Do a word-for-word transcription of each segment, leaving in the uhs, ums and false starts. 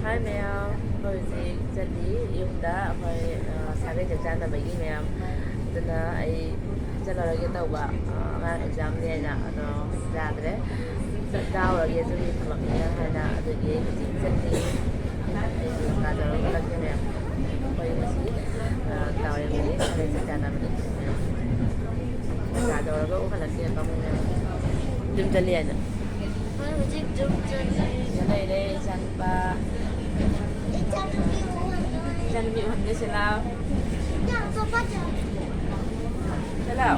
ꯍꯥꯏ ꯃꯌꯥꯝ, ꯑꯩꯈꯣꯏ ꯍꯧꯖꯤꯛ ꯆꯠꯂꯤ ꯌꯨꯝꯗ꯫ ꯑꯩꯈꯣꯏ, ꯑ, ꯁꯥꯒꯩ ꯆꯥꯛ ꯆꯥꯅꯕꯒꯤ ꯃꯌꯥꯝ꯫ ꯑꯗꯨꯅ ꯑꯩ ꯆꯠꯂꯔꯣꯏꯒꯦ ꯇꯧꯕ, ꯑ, ꯑꯉꯥꯡ ꯑꯦꯛꯖꯥꯝꯅꯦꯅ, ꯑꯗꯣ ꯌꯥꯗ꯭ꯔꯦ꯫ ꯆꯥꯛ ꯆꯥꯍꯧꯔꯒꯦ, ꯑꯗꯨꯒꯤ ꯊꯕꯛꯅꯤꯅ ꯍꯥꯏꯅ꯫ ꯑꯗꯨꯒꯤ ꯑꯩ ꯍꯧꯖꯤꯛ ꯆꯠꯂꯤ꯫ ꯑꯩꯁꯨ ꯀꯥ ꯇꯧꯔꯒ ꯆꯠꯂꯛꯀꯦ ꯃꯌꯥꯝ꯫ ꯑꯩꯈꯣꯏ ꯉꯁꯤ, ꯑ, ꯇꯥꯎꯔꯦꯝꯕꯒꯤ ꯁꯥꯒꯩ ꯆꯥꯛ ꯆꯥꯅꯕꯅꯤ꯫ ꯀꯥ ꯇꯧꯔꯒ ꯎꯍꯜꯂꯛꯀꯦ ꯄꯥꯕꯨꯡ ꯃꯌꯥꯝ꯫ ꯌꯨꯝ ꯆꯠꯂꯤ ꯍꯥꯏꯅ꯫ ꯍꯣꯏ, ꯍꯧꯖꯤꯛ ꯌꯨꯝ ꯆꯠꯂꯤ꯫ ꯁꯤꯗ ꯂꯩꯔꯦ ꯏꯆꯥꯅꯨꯄꯥ꯫ ꯏꯆꯥꯅꯨꯄꯤ ꯎꯍꯟꯗꯣꯏꯁꯦ ꯂꯥꯎ꯫ ꯆꯠꯂꯣ꯫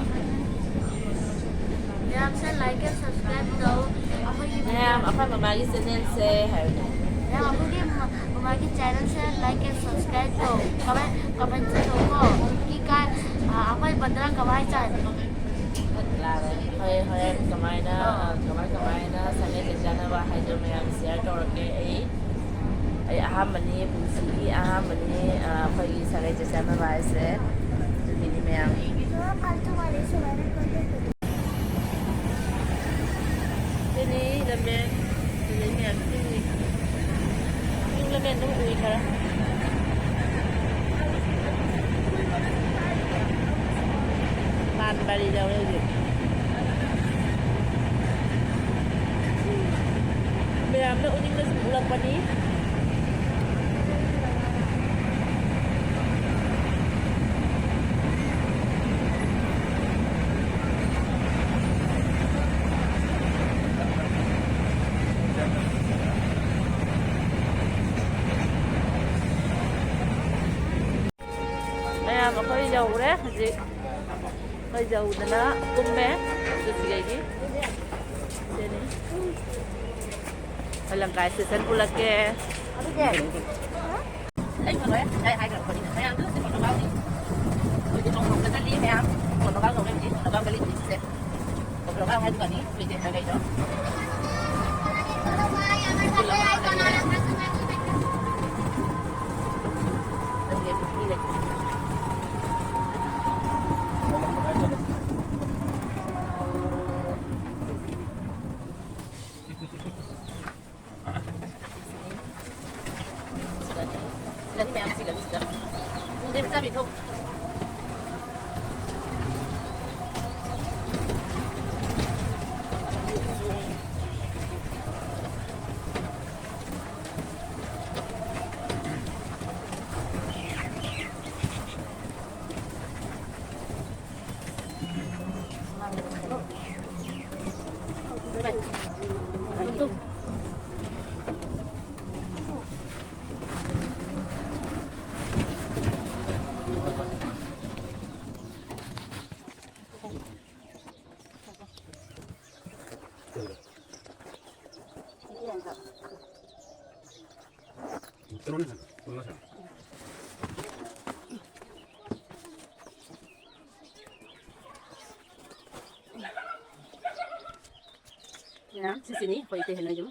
ꯃꯌꯥꯝꯁꯦ like and subscribe ꯇꯧ꯫ ꯑꯩꯈꯣꯏꯒꯤ ꯃꯌꯥꯝ, ꯑꯩꯈꯣꯏ ꯃꯃꯥꯒꯤ channelꯁꯦ ꯍꯥꯏꯕꯅꯦ꯫ ꯃꯌꯥꯝ, ꯑꯩꯈꯣꯏꯒꯤ ꯃ-, ꯃꯃꯥꯒꯤ channelꯁꯦ like and subscribe ꯇꯧ꯫ Comment, comment ꯁꯦ ꯇꯧꯀꯣ꯫ ꯀꯤ ꯀꯥꯏ, ꯑ, ꯑꯩꯈꯣꯏ ꯕꯟꯗ꯭ꯔꯥ ꯀꯃꯥꯏ ꯆꯥꯏ? ꯍꯣꯏ, ꯍꯣꯔꯦꯟ ꯀꯃꯥꯏꯅ, ꯑ, ꯀꯃꯥꯏ ꯀꯃꯥꯏꯅ ꯁꯥꯒꯩ ꯆꯥꯛ ꯆꯥꯅꯕ ꯍꯥꯏꯗꯣ ꯃꯌꯥꯝ share ꯇꯧꯔꯛꯀꯦ ꯑꯩ꯫ ꯑꯩ ꯑꯍꯥꯟꯕꯅꯤ ꯄꯨꯟꯁꯤꯒꯤ ꯑꯍꯥꯟꯕꯅꯤ, ꯑ, ꯑꯩꯈꯣꯏꯒꯤ ꯁꯥꯒꯩ ꯆꯥꯛ ꯆꯥꯅꯕ ꯍꯥꯏꯁꯦ꯫ ꯑꯗꯨꯒꯤꯅꯤ ꯃꯌꯥꯝ꯫ ꯁꯤꯅꯤ ꯂꯝꯃꯦꯟ꯫ ꯁꯤꯅꯤ ꯃꯌꯥꯝ ꯁꯤꯅꯤ꯫ ꯌꯨꯝ ꯂꯝꯃꯦꯟ ꯑꯗꯨꯝ ꯎꯏ ꯈꯔ꯫ ꯂꯥꯟ ꯄꯥꯔꯤ ꯇꯧꯔꯦ ꯍꯧꯖꯤꯛ꯫ ꯃꯌꯥꯝꯅ ꯎꯅꯤꯡꯅ ꯁꯨꯝ ꯎꯠꯂꯛꯄꯅꯤ꯫ ꯃꯌꯥꯝ ꯑꯩꯈꯣꯏ ꯌꯧꯔꯦ ꯍꯧꯖꯤꯛ꯫ ꯑꯩꯈꯣꯏ ꯌꯧꯗꯅ ꯀꯨꯝꯃꯦ꯫ ꯑꯗꯨ ꯁꯤꯗꯒꯤ ꯁꯤꯅꯤ꯫ ꯑꯂꯪꯀꯥ station ꯄꯨꯜꯂꯛꯀꯦ꯫ ꯑꯩ ꯐꯪꯉꯣꯏ꯫ ꯑꯩ ꯍꯥꯏꯈ꯭ꯔꯕꯅꯤꯅ꯫ ꯃꯌꯥꯝꯗꯨ ꯁꯤ ꯄꯣꯠꯇꯣ ꯀꯥꯎꯅꯤ꯫ ꯍꯧꯖꯤꯛ ꯈꯣꯡꯎꯞꯇ ꯆꯠꯂꯤ ꯃꯌꯥꯝ꯫ ꯄꯣꯠꯇꯣ ꯀꯥꯎ ꯇꯧꯔꯦ ꯍꯧꯖꯤꯛ꯫ ꯄꯣꯠꯇꯣ ꯀꯥꯎ ꯍꯥꯏꯕ ꯐꯅꯤ꯫ ꯍꯧꯖꯤꯛ ꯀꯩꯅꯣ꯫ ꯆꯥꯕꯤ ꯊꯣꯛ꯫ ꯁꯤꯁꯤꯅꯤ ꯑꯩꯈꯣꯏ ꯏꯇꯩ ꯍꯣꯏꯅ ꯌꯨꯝ꯫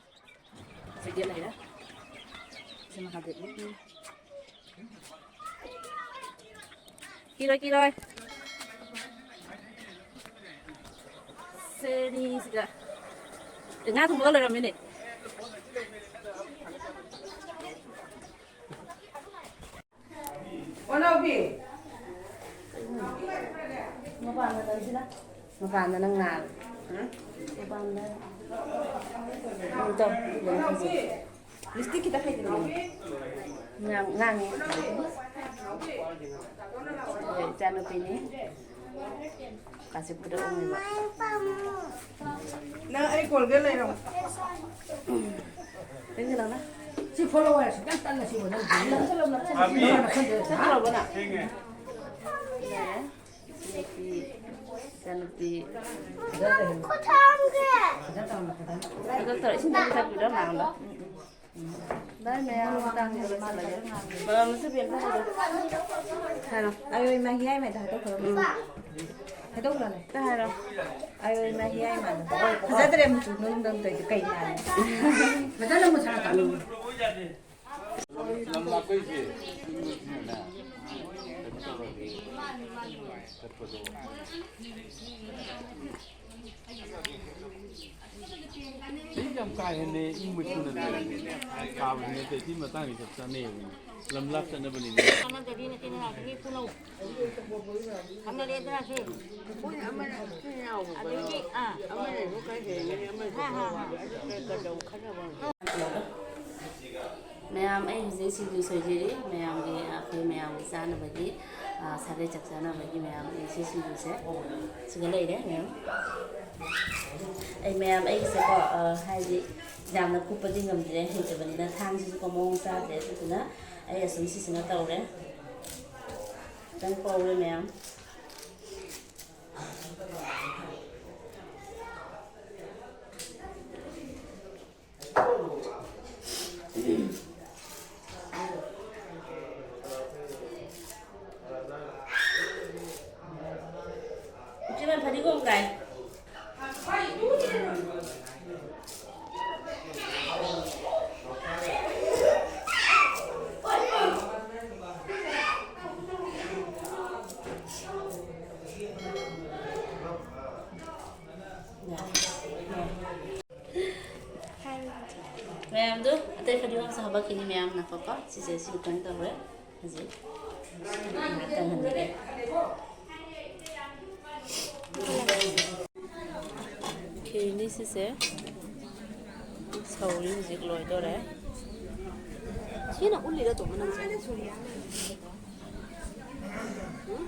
ꯁꯤꯒꯤ ꯂꯩꯔꯦ꯫ ꯁꯤ ꯃꯍꯥꯗꯦꯕꯅꯤ꯫ ꯀꯤꯔꯣꯏ, ꯀꯤꯔꯣꯏ꯫ ꯁꯦꯅꯤꯁꯤꯒ꯫ ꯉꯥ ꯊꯣꯡꯕꯒ ꯂꯣꯏꯔꯝꯃꯦꯅꯦ꯫ ꯃꯄꯥꯟꯗ ꯅꯪꯁꯤꯅ, ꯃꯄꯥꯟꯗ ꯅꯪ ꯉꯥꯜꯂꯦ꯫ ꯃꯄꯥꯟꯗ꯫ ꯎꯝ, ꯇꯧ꯫ ꯂꯤꯞꯁꯇꯤꯛ ꯈꯤꯇꯪ ꯍꯩꯖꯤꯜꯂꯣ꯫ ꯉꯥꯡ-, ꯉꯥꯡꯉꯦ꯫ ꯏꯆꯥꯅꯨꯄꯤꯅꯤ꯫ ꯀꯥꯁꯤꯄꯨꯔꯗ ꯎꯝꯃꯤꯕ꯫ ꯅꯪ ꯑꯩ ꯀꯣꯜꯒꯦ ꯂꯩꯔꯣ꯫ ꯅꯪꯒꯤ ꯅꯪꯅ꯫ ꯁꯤ ꯐꯣꯂꯣꯋꯔꯁꯤ ꯌꯥꯝ ꯇꯟꯅ ꯁꯤꯕ ꯅꯪ꯫ ꯅꯪꯁꯜꯂꯣ, ꯅꯪꯁꯜꯂꯣ꯫ ꯅꯪꯁꯜꯂꯣ, ꯅꯪ꯫ ꯅꯪꯁꯜꯂꯣ, ꯅꯪ꯫ ꯏꯆꯥꯅꯨꯄꯤ, ꯏꯆꯥꯅꯨꯄꯤ꯫ ꯐꯖꯅ ꯇꯧꯔꯣ, ꯐꯖꯅ꯫ ꯐꯖꯅ ꯇꯧꯔꯣ, ꯏꯁꯤꯡ ꯈꯤꯇꯪ ꯊꯛꯄꯤꯔꯣ, ꯅꯥꯕ꯫ ꯎꯝ, ꯎꯝ꯫ ꯚꯥꯏ, ꯃꯌꯥꯝ ꯇꯥꯡꯕ ꯂꯣꯏꯁꯤꯜꯂꯒꯦ꯫ ꯕꯕꯥ, ꯃꯆꯨ ꯄꯦꯟ ꯊꯥꯗꯣꯛꯑꯣ꯫ ꯍꯥꯏꯔꯣ꯫ ꯑꯌꯣꯏ ꯃꯍꯤ ꯍꯥꯏ ꯃꯥꯏꯗ ꯍꯥꯏꯗꯣꯛꯈ꯭ꯔꯣ꯫ ꯎꯝ꯫ ꯍꯥꯏꯗꯣꯛꯈ꯭ꯔꯣꯅꯦ꯫ ꯇ ꯍꯥꯏꯔꯣ꯫ ꯑꯌꯣꯏ ꯃꯍꯤ ꯍꯥꯏ ꯃꯥꯏꯗ꯫ ꯐꯖꯗ꯭ꯔꯦ ꯃꯆꯨ ꯅꯨꯡꯗꯪ ꯇꯧꯔꯤꯗꯣ ꯀꯩ ꯃꯥꯜꯂꯦ? ꯐꯖꯅ ꯃꯨꯁꯜꯂꯛꯀꯅꯨ꯫ ꯎꯝ꯫ ꯆꯠꯄꯗꯣ꯫ ꯁꯤ ꯌꯥꯝ ꯀꯥ ꯍꯦꯟꯅ ꯏꯪꯕꯁꯨ ꯅꯠꯇꯦ, ꯁꯥꯕꯁꯨ ꯅꯠꯇꯦ꯫ ꯁꯤ ꯃꯇꯥꯡꯁꯤ ꯆꯞ ꯆꯥꯅꯩꯌꯦꯕ꯫ ꯂꯝ ꯂꯥꯞ ꯆꯠꯅꯕꯅꯤꯅ꯫ ꯀꯥꯟꯅꯗꯕꯤ ꯅꯠꯇꯦ, ꯅꯅꯥꯎ, ꯃꯤ ꯄꯨꯅꯧ꯫ ꯈꯪꯅꯔꯦꯗꯅ ꯁꯤ꯫ ꯑꯗꯒꯤ, ꯑꯥ꯫ ꯍꯥ, ꯍꯥ, ꯍꯥ꯫ ꯃꯌꯥꯝ, ꯑꯩ ꯍꯧꯖꯤꯛ ꯁꯤꯡꯖꯨ ꯁꯣꯏꯖꯔꯤ꯫ ꯃꯌꯥꯝꯒꯤ, ꯑꯩꯈꯣꯏ ꯃꯌꯥꯝꯒꯤ ꯆꯥꯅꯕꯒꯤ, ꯑ, ꯁꯥꯒꯩ ꯆꯥꯛ ꯆꯥꯅꯕꯒꯤ ꯃꯌꯥꯝ ꯁꯤ ꯁꯤꯡꯖꯨꯁꯦ ꯁꯤꯗ ꯂꯩꯔꯦ ꯃꯌꯥꯝ꯫ ꯑꯩ ꯃꯌꯥꯝ ꯑꯩꯒꯤꯁꯦꯀꯣ, ꯑ, ꯍꯥꯏꯗꯤ ꯌꯥꯝꯅ ꯀꯨꯞꯄꯗꯤ ꯉꯝꯗ꯭ꯔꯦ, ꯍꯩꯇꯕꯅꯤꯅ ꯊꯥꯡꯁꯤꯁꯨꯀꯣ ꯃꯑꯣꯡ ꯆꯥꯗ꯭ꯔꯦ꯫ ꯑꯗꯨꯗꯨꯅ ꯑꯩ ꯑꯁꯨꯝ ꯁꯤꯁꯤꯅ ꯇꯧꯔꯦ꯫ ꯈꯤꯇꯪ ꯄꯧꯔꯦ ꯃꯌꯥꯝ꯫ ꯏꯆꯦꯃ, ꯐꯗꯤꯒꯣꯝ ꯀꯥꯏ꯫ ꯃꯌꯥꯝꯗꯨ ꯑꯇꯩ ꯐꯗꯤꯒꯣꯝꯁꯨ ꯍꯥꯄꯛꯈꯤꯅꯤ ꯃꯌꯥꯝ꯫ ꯉꯥꯏꯈꯣꯀꯣ, ꯁꯤꯁꯦ ꯁꯤ ꯈꯤꯇꯪ ꯇꯧꯔꯦ꯫ ꯍꯧꯖꯤꯛ ꯀꯪꯍꯟꯈꯤꯒꯦ꯫ ꯈꯤꯔꯅꯤ ꯁꯤꯁꯦ꯫ ꯁꯧꯔꯤ ꯍꯧꯖꯤꯛ ꯂꯣꯏꯗꯣꯔꯦ꯫ ꯁꯤꯅ ꯎꯠꯂꯤꯔ ꯇꯣꯝꯕ ꯅꯪꯁꯦ? ꯎꯝ?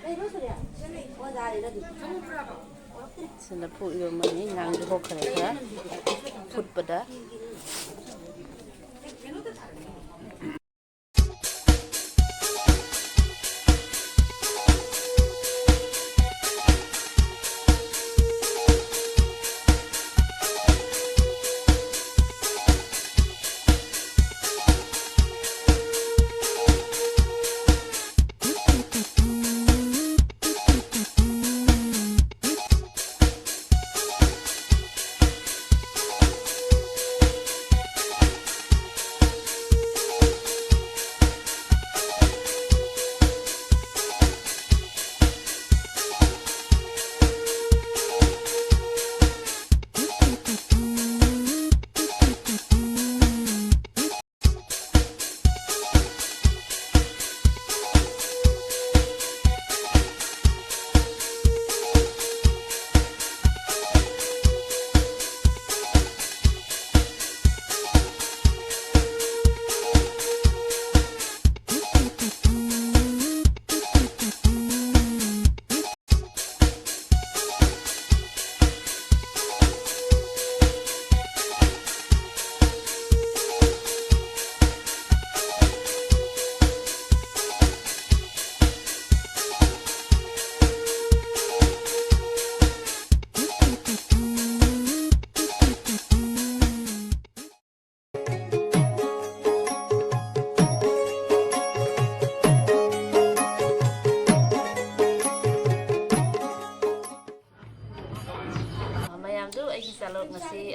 ꯂꯩꯕ꯭ꯔꯣ ꯁꯨꯔꯦ? ꯑꯣ, ꯌꯥꯔꯦ ꯑꯗꯨꯗꯤ꯫ ꯁꯤ ꯂꯐꯨ ꯏꯔꯣꯝꯕꯅꯤ꯫ ꯉꯥꯡꯁꯨ ꯍꯣꯛꯈ꯭ꯔꯦ ꯈꯔ ꯐꯨꯠꯄꯗ꯫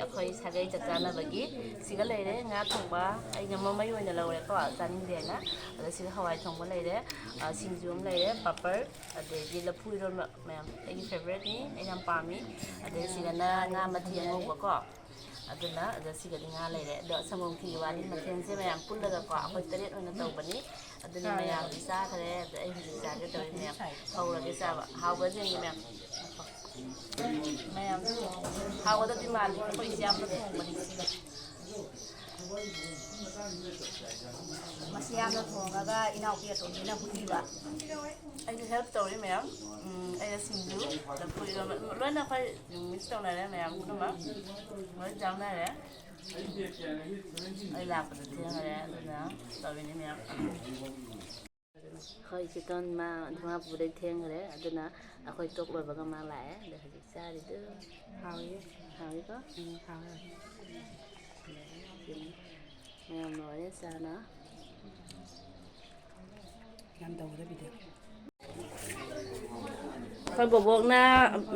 ꯑꯩꯈꯣꯏ ꯁꯥꯒꯩ ꯆꯥꯛ ꯆꯥꯅꯕꯒꯤ ꯁꯤꯒ ꯂꯩꯔꯦ, ꯉꯥ ꯊꯣꯡꯕ, ꯑꯩꯅ ꯃꯃꯩ ꯑꯣꯏꯅ ꯂꯧꯔꯦꯀꯣ, ꯆꯥꯅꯤꯡꯗꯦꯅ꯫ ꯑꯗ ꯁꯤꯒ ꯍꯋꯥꯏ ꯊꯣꯡꯕ ꯂꯩꯔꯦ, ꯑ, ꯁꯤꯡꯖꯨ ꯑꯃ ꯂꯩꯔꯦ, ꯄꯥꯄꯔ, ꯑꯗꯒꯤ ꯂꯐꯨ ꯏꯔꯣꯟꯕ ꯃꯌꯥꯝ ꯑꯩꯒꯤ ꯐꯦꯕꯣꯔꯥꯏꯠꯅꯤ, ꯑꯩ ꯌꯥꯝ ꯄꯥꯝꯃꯤ꯫ ꯑꯗꯩ ꯁꯤꯒꯅ ꯉꯥ ꯃꯊꯤ ꯑꯉꯧꯕꯀꯣ, ꯑꯗꯨꯅ, ꯑꯗ ꯁꯤꯒꯗꯤ ꯉꯥ ꯂꯩꯔꯦ꯫ ꯑꯗꯣ ꯁꯪꯒꯣꯝ ꯈꯤꯔ ꯋꯥꯂꯤ ꯃꯊꯦꯜꯁꯦ ꯃꯌꯥꯝ ꯄꯨꯜꯂꯒꯀꯣ, ꯑꯩꯈꯣꯏ ꯇꯔꯦꯠ ꯑꯣꯏꯅ ꯇꯧꯕꯅꯤ꯫ ꯑꯗꯨꯅꯤ ꯃꯌꯥꯝꯗꯤ ꯆꯥꯈ꯭ꯔꯦ, ꯑꯗ ꯑꯩ ꯍꯧꯖꯤꯛ ꯆꯥꯒꯦ ꯇꯧꯔꯤ ꯃꯌꯥꯝ꯫ ꯍꯧꯔꯒꯦ ꯆꯥꯕ꯫ ꯍꯥꯎꯕ꯭ꯔꯥ ꯌꯦꯡꯒꯦ ꯃꯌꯥꯝ꯫ ꯃꯌꯥꯝ ꯍꯥꯎꯒꯗꯕꯗꯤ ꯃꯥꯜꯂꯤ, ꯑꯩꯈꯣꯏ ꯏꯆꯦ ꯑꯃꯅ ꯊꯣꯡꯕꯅꯤ ꯁꯤꯗ꯫ ꯃꯁꯤ ꯌꯥꯝꯅ ꯊꯣꯡꯉꯒ ꯏꯅꯥꯎꯄꯤ ꯑꯇꯣꯝꯕꯤꯅ ꯍꯨꯠꯄꯤꯕ꯫ ꯑꯩꯁꯨ ꯍꯦꯜꯞ ꯇꯧꯔꯤ ꯃꯌꯥꯝ꯫ ꯎꯝ, ꯑꯩꯅ ꯁꯤꯡꯖꯨ, ꯂꯐꯨ ꯏꯔꯣꯟꯕ, ꯂꯣꯏꯅ ꯑꯩꯈꯣꯏ ꯃꯤꯛꯁ ꯇꯧꯅꯔꯦ ꯃꯌꯥꯝ ꯄꯨꯝꯅꯃꯛ꯫ ꯂꯣꯏ ꯆꯥꯟꯅꯔꯦ꯫ ꯑꯩ ꯂꯥꯛꯄꯗ ꯊꯦꯡꯈꯔꯦ, ꯑꯗꯨꯅ ꯇꯧꯔꯤꯅꯤ ꯃꯌꯥꯝ꯫ ꯍꯣꯏ, ꯆꯦꯇꯣꯟ ꯃꯥ ꯗꯤꯃꯥꯄꯨꯔꯗꯩ ꯊꯦꯡꯈ꯭ꯔꯦ, ꯑꯗꯨꯅ ꯑꯩꯈꯣꯏ ꯇꯣꯛ ꯂꯣꯏꯕꯒ ꯃꯥ ꯂꯥꯛꯑꯦ꯫ ꯑꯗ ꯍꯧꯖꯤꯛ ꯆꯥꯔꯤꯗꯨ ꯍꯥꯎꯏ꯫ ꯍꯥꯎꯏꯀꯣ? ꯎꯝ, ꯍꯥꯎꯏ꯫ ꯃꯌꯥꯝ ꯂꯣꯏꯔꯦ ꯆꯥꯅ꯫ ꯌꯥꯝ ꯇꯧꯒꯗꯕꯤꯗ꯫ ꯑꯩꯈꯣꯏ ꯕꯣꯕꯣꯛꯅ,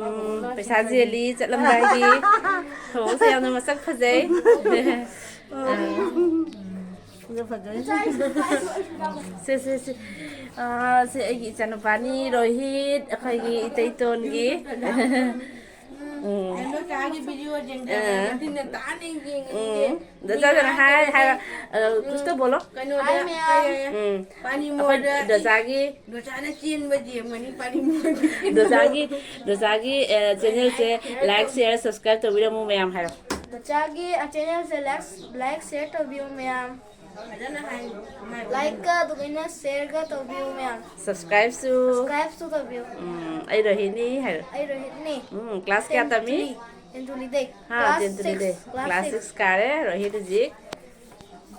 ꯎꯝ, ꯄꯩꯁꯥ ꯆꯦꯜꯂꯤ ꯆꯠꯂꯝꯗꯥꯏꯒꯤ꯫ ꯕꯣꯕꯣꯛꯁꯦ ꯌꯥꯝꯅ ꯃꯁꯛ ꯐꯖꯩ꯫ ꯑꯗꯨ ꯐꯖꯩ꯫ ꯁꯦ, ꯁꯦ, ꯁꯦ꯫ ꯑꯥ, ꯁꯤ ꯑꯩꯒꯤ ꯏꯆꯥꯅꯨꯄꯥꯅꯤ ꯔꯣꯍꯤꯠ, ꯑꯩꯈꯣꯏꯒꯤ ꯏꯇꯩꯇꯣꯟꯒꯤ꯫ ꯎꯝ꯫ ꯀꯩꯅꯣ ꯆꯥꯒꯤ ꯚꯤꯗꯤꯑꯣ ꯌꯦꯡꯖꯕ ꯑꯥ꯫ ꯃꯇꯤꯟꯅ ꯇꯥꯅ ꯌꯦꯡꯉꯤꯁꯦ꯫ ꯎꯝ꯫ ꯗꯣ ꯆꯥꯗꯅ ꯍꯥꯏ, ꯍꯥꯏꯕ, ꯑ, ꯀꯨꯁꯇꯣ ꯕꯣꯂꯣ꯫ ꯀꯩꯅꯣꯗ, ꯍꯥꯏ ꯃꯌꯥꯝ꯫ ꯎꯝ꯫ ꯄꯥꯅꯤ ꯑꯩꯈꯣꯏ ꯃꯣꯜꯗ ꯗꯣꯆꯥꯒꯤ ꯗꯣꯆꯥꯅ ꯆꯦꯟꯕ ꯌꯦꯡꯕꯅꯤ ꯄꯥꯅꯤ ꯃꯣꯜꯗ꯫ ꯗꯣꯆꯥꯒꯤ, ꯗꯣꯆꯥꯒꯤ, ꯑ, ꯆꯦꯅꯦꯜꯁꯦ ꯂꯥꯏꯛ, ꯁꯤꯌꯔ, ꯁꯕꯁꯀ꯭ꯔꯥꯏꯕ ꯇꯧꯕꯤꯔꯝꯃꯨ ꯃꯌꯥꯝ ꯍꯥꯏꯔꯣ꯫ ꯗꯣꯆꯥꯒꯤ, ꯑ, ꯆꯦꯅꯦꯜꯁꯦ ꯂꯥꯏꯛ, ꯂꯥꯏꯛ, ꯁꯤꯌꯔ ꯇꯧꯕꯤꯌꯨ ꯃꯌꯥꯝ꯫ ꯐꯖꯅ ꯍꯥꯏ, ꯍꯥꯏ꯫ ꯂꯥꯏꯛꯀ ꯑꯗꯨꯒ ꯑꯩꯅ ꯁꯤꯌꯔꯒ ꯇꯧꯕꯤꯌꯨ ꯃꯌꯥꯝ꯫ ꯁꯕꯁꯀ꯭ꯔꯥꯏꯕꯁꯨ꯫ ꯁꯕꯁꯀ꯭ꯔꯥꯏꯕꯁꯨ ꯇꯧꯕꯤꯌꯨ꯫ ꯎꯝ, ꯑꯩ ꯔꯣꯍꯤꯅꯤ ꯍꯥꯏꯔꯣ꯫ ꯑꯩ ꯔꯣꯍꯤꯠꯅꯤ꯫ ꯎꯝ, ꯀ꯭ꯂꯥꯁ ꯀꯌꯥ ꯇꯝꯃꯤ? ꯇꯦꯟ ꯇꯨꯂꯤꯗꯩ꯫ ꯍꯥ, ꯀ꯭ꯂꯥꯁ ꯇꯦꯟ ꯇꯨꯂꯤꯗꯩ꯫ Six, class class six. Six ꯀꯥꯔꯦ ꯔꯣꯍꯤꯠ ꯍꯧꯖꯤꯛ꯫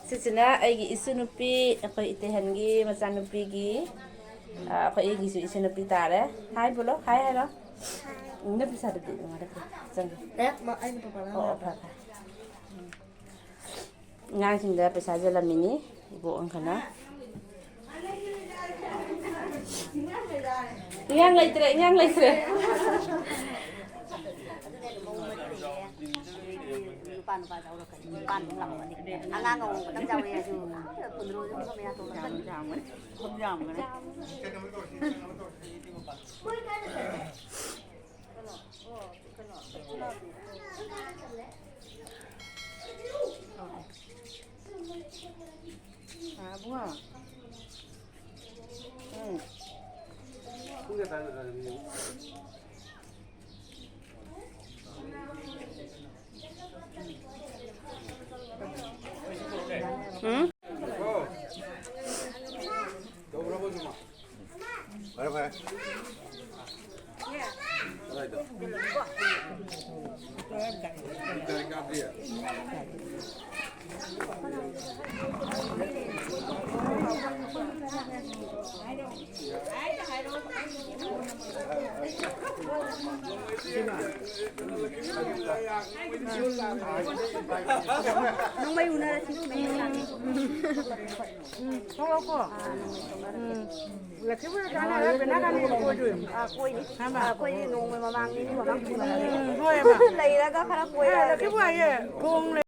ꯁꯤꯁꯤꯅ ꯑꯩꯒꯤ ꯏꯁꯨ ꯅꯨꯄꯤ, ꯑꯩꯈꯣꯏ ꯏꯇꯩꯍꯟꯒꯤ ꯃꯆꯥꯅꯨꯄꯤꯒꯤ, ꯑ, ꯑꯩꯈꯣꯏ ꯑꯩꯒꯤꯁꯨ ꯏꯁꯨ ꯅꯨꯄꯤ ꯇꯥꯔꯦ꯫ ꯍꯥꯏ ꯕꯣꯂꯣ, ꯍꯥꯏ ꯍꯥꯏꯔꯣ꯫ ꯎꯝ, ꯅꯪ ꯄꯩꯁꯥꯗꯨꯗꯤ ꯃꯉꯥꯗ ꯄꯤꯔꯣ, ꯆꯪꯒꯦ꯫ ꯑꯦ, ꯃ-, ꯑꯩꯒꯤ ꯄꯄꯥꯅ ꯑꯣ, ꯑꯣ, ꯍꯥꯏꯕ꯫ ꯐꯔꯦ, ꯐꯔꯦ꯫ ꯑꯉꯥꯡꯁꯤꯡꯗ ꯄꯩꯁꯥ ꯆꯦꯜꯂꯝꯃꯤꯅꯤ ꯏꯕꯣꯛ ꯑꯪꯀꯅ꯫ ꯏꯌꯥꯡ ꯂꯩꯇ꯭ꯔꯦ, ꯏꯌꯥꯡ ꯂꯩꯇ꯭ꯔꯦ꯫ ꯅꯨꯄꯥ ꯅꯨꯄꯥ ꯌꯥꯎꯔꯛꯀꯅꯤ꯫ ꯅꯤꯄꯥꯟꯃꯨꯛ ꯂꯥꯛꯑꯝꯒꯅꯤ꯫ ꯑꯉꯥꯡ ꯑꯃꯃꯝ ꯈꯛꯇꯪ ꯌꯥꯎꯔꯛꯑꯦ ꯍꯥꯏꯁꯨ꯫ ꯄꯨꯟꯗ꯭ꯔꯣꯁꯨ ꯃꯌꯥ ꯇꯣꯡꯉꯛꯀꯅꯤ꯫ ꯌꯥꯝ ꯌꯥꯝꯒꯅꯤ꯫ ꯌꯥꯝꯒꯅꯤ꯫ ꯎꯝ? ꯐꯔꯦ, ꯐꯔꯦ꯫ ꯅꯣꯡꯃꯩ ꯎꯅꯔꯁꯤ, ꯅꯣꯡꯃꯩ ꯎꯅꯔꯁꯤ꯫ ꯎꯝ, ꯊꯣꯛꯂꯛꯑꯣꯀꯣ꯫ ꯎꯝ꯫ ꯂꯛꯈꯤꯕꯨ ꯀꯥꯟꯅꯔ ꯕꯦꯅꯥ ꯀꯥꯟꯅ ꯀꯣꯏꯗꯣꯏꯅꯤ꯫ ꯑꯥ, ꯀꯣꯏꯅꯤ꯫ ꯍꯥꯏꯃ꯫ ꯑꯥ, ꯑꯩꯈꯣꯏꯗꯤ ꯅꯣꯡꯃ ꯃꯃꯥꯡꯅꯤꯅꯦ ꯋꯥꯍꯪ ꯈꯨꯝꯕꯒꯤ꯫ ꯎꯝ, ꯍꯣꯏ, ꯍꯣꯏ꯫ ꯂꯩꯔꯒ ꯈꯔ ꯀꯣꯏꯔꯛꯑꯒꯦ꯫ ꯂꯛꯈꯤꯕꯨ ꯍꯥꯏꯌꯦ, ꯊꯣꯡ ꯂꯩ꯫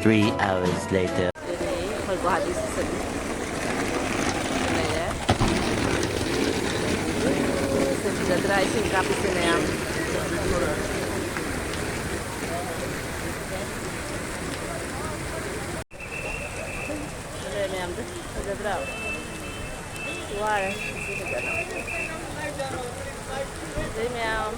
Three hours later. ꯑꯩꯈꯣꯏ ꯒꯨꯋꯥꯍꯥꯇꯤꯁꯤ ꯆꯠꯂꯤ꯫ ꯂꯩꯔꯦ꯫ ꯁꯤ ꯐꯖꯗ꯭ꯔꯥ? ꯏꯁꯤꯡ ꯀꯥꯞꯄꯤꯁꯦ ꯃꯌꯥꯝ꯫ ꯐꯖꯩ ꯃꯌꯥꯝꯗꯨ꯫ ꯐꯖꯗ꯭ꯔꯥ? ꯋꯥꯔꯦ꯫ ꯐꯖꯩ ꯃꯌꯥꯝ꯫